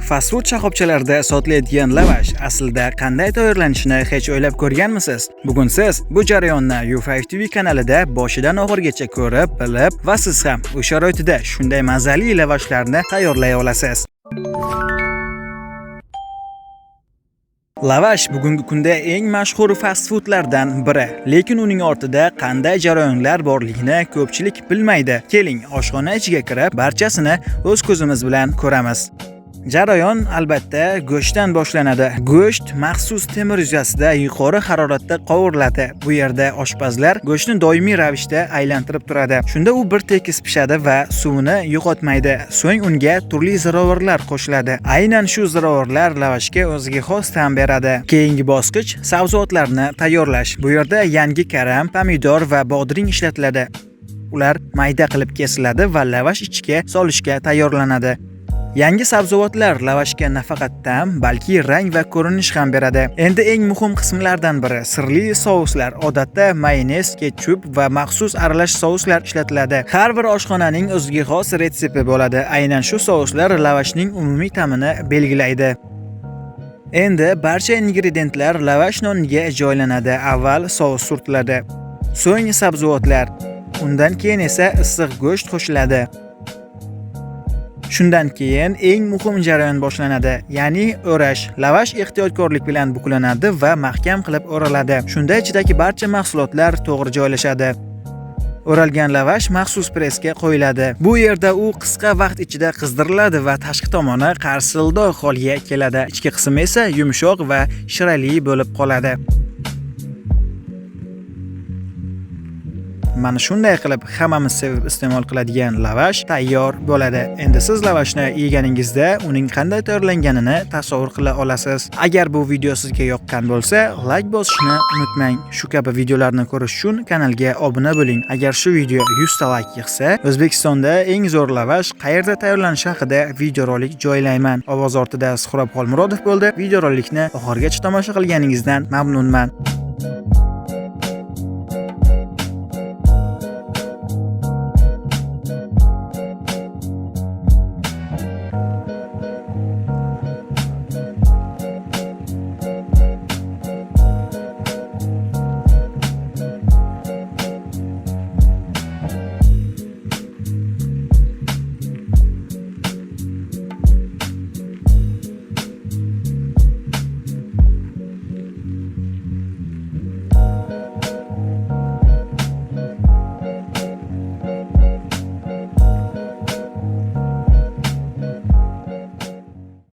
Fast food shoxobchalarida sotiladigan lavash aslida qanday tayyorlanishini hech o'ylab ko'rganmisiz? Bugun siz bu jarayonni U5 TV kanalida boshidan oxirigacha ko'rib, bilib va siz ham uy sharoitida shunday mazali lavashlarni tayyorlay olasiz. Lavash bugungi kunda eng mashhur fast foodlardan biri. Lekin uning ortida qanday jarayonlar borligini ko'pchilik bilmaydi. Keling, oshxona ichiga kirib, barchasini o'z ko'zimiz bilan ko'ramiz. Jarayon albatta go'shtdan boshlanadi. Go'sht maxsus temir yuzasida yuqori haroratda qovuriladi. Bu yerda oshpazlar go'shtni doimiy ravishda aylantirib turadi. Shunda u bir tekis pishadi va suvini yo'qotmaydi. So'ng unga turli ziravorlar qo'shiladi. Aynan shu ziravorlar lavashga o'ziga xos ta'm beradi. Keyingi bosqich sabzavotlarni tayyorlash. Bu yerda yangi karam, pomidor va bodring ishlatiladi. Ular mayda qilib kesiladi va lavash ichiga solishga tayyorlanadi. Yangi sabzavotlar lavashga nafaqat ta'm, balki rang va ko'rinish ham beradi. Endi eng muhim qismlardan biri sirli souslar. Odatda mayonez, ketchup va maxsus aralash souslar ishlatiladi. Har bir oshxonaning o'ziga xos retsepti bo'ladi. Aynan shu souslar lavashning umumiy ta'mini belgilaydi. Endi barcha ingrediyentlar lavash noniga joylanadi. Avval sous surtiladi, so'ng sabzavotlar, undan keyin esa issiq go'sht qo'shiladi. Shundan keyin eng muhim jarayon boshlanadi, ya'ni o'rash. Lavash ehtiyotkorlik bilan buklanadi va mahkam qilib o'raladi. Shunda ichidagi barcha mahsulotlar to'g'ri joylashadi. O'ralgan lavash maxsus pressga qo'yiladi. Bu yerda u qisqa vaqt ichida qizdiriladi va tashqi tomoni qarsildoq holga keladi. Ichki qismi esa yumshoq va shirali bo'lib qoladi. Mana shunday qilib hammamiz sevib iste'mol qiladigan lavash tayyor bo'ladi. Endi siz lavashni yeganingizda uning qanday tayyorlanganini tasavvur qila olasiz. Agar bu video sizga yoqqan bo'lsa, like bosishni unutmang. Shu kabi videolarni ko'rish uchun kanalga obuna bo'ling. Agar shu video 100 ta like yig'sa, O'zbekistonda eng zo'r lavash qayerda tayyorlanishi haqida videorolik joylayman. Ovoz ortida Suhrob Xolmurodov bo'ldi. Videorolikni oxirigacha tomosha qilganingizdan mamnunman.